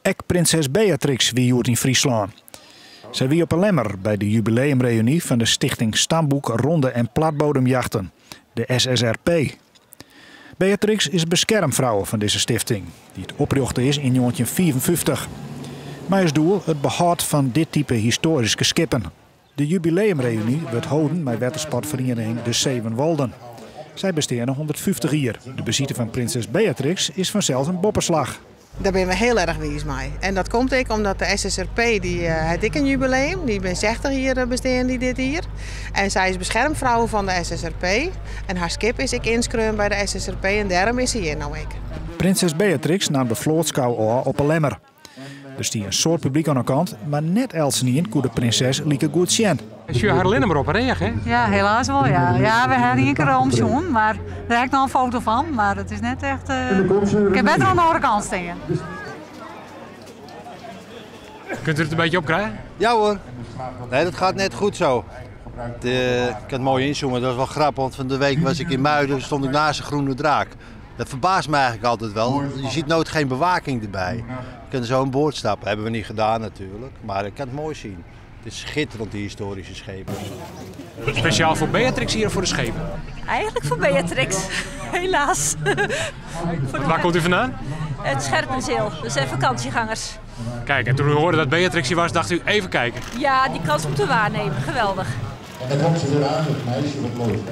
Ek prinses Beatrix wie hjoed yn Fryslân. Sy wie op 'e Lemmer by de jubileumreuny fan de Stichting Stamboek Ronde en Platbodemjachten, de SSRP. Beatrix is beskermfrouwe fan dizze stifting, dy't oprjochte is yn njoggentjinhûndertfiifenfyftich. Mei as doel it behâld fan dit type histoaryske skippen. De jubileumreuny wurdt holden mei wettersportferiening De Zevenwolden. Sy besteane 150 jier. De besite fan prinses Beatrix is fansels in boppeslach. Dêr binne we hiel erch wiis mei. En dat komt ek omdat de SSRP dy hat ek in jubileum. Dy bin 60 jier bestean dy dit jier. En sy is beschermvrouw fan de SSRP. En har skip is ek ynskreaun by de SSRP en dêrom is sy hjir no ek. Prinses Beatrix naam de floatskou ôf op 'e Lemmer. Der stie in soad publyk oan 'e kant, mar net eltsenien koe de prinses like goed sjen. Sjoch har allinne mar op 'e rêch, hè? Ja, helaas wol, ja. Ja, we ha ien kear omsjoen, mar dêr ha ik noch in foto fan. Mar it is net echt. Ik kin better oan de oare kant stean. Kunt u it in bytsje opkrije? Ja hoor. Nee, dat gaat net goed zo. Ik kan het mooi inzoomen, dat is wel grappig, want van de week was ik in Muiden, stond ik naast een groene draak. Dat verbaast me eigenlijk altijd wel. Je ziet nooit geen bewaking erbij. Je kunt zo aan boord stappen. Hebben we niet gedaan natuurlijk, maar ik kan het mooi zien. Het is schitterend, die historische schepen. Spesjaal foar Beatrix hjir of foar de schepen? Eigenlijk voor Beatrix, helaas. Waar komt u vandaan? Het Scherpenzeel, dat zijn vakantiegangers. Kijk, en toen u hoorde dat Beatrix hier was, dacht u even kijken. Ja, die kans moeten we waarnemen. Geweldig. En dan komt ze weer aan, het meisje wat loopt.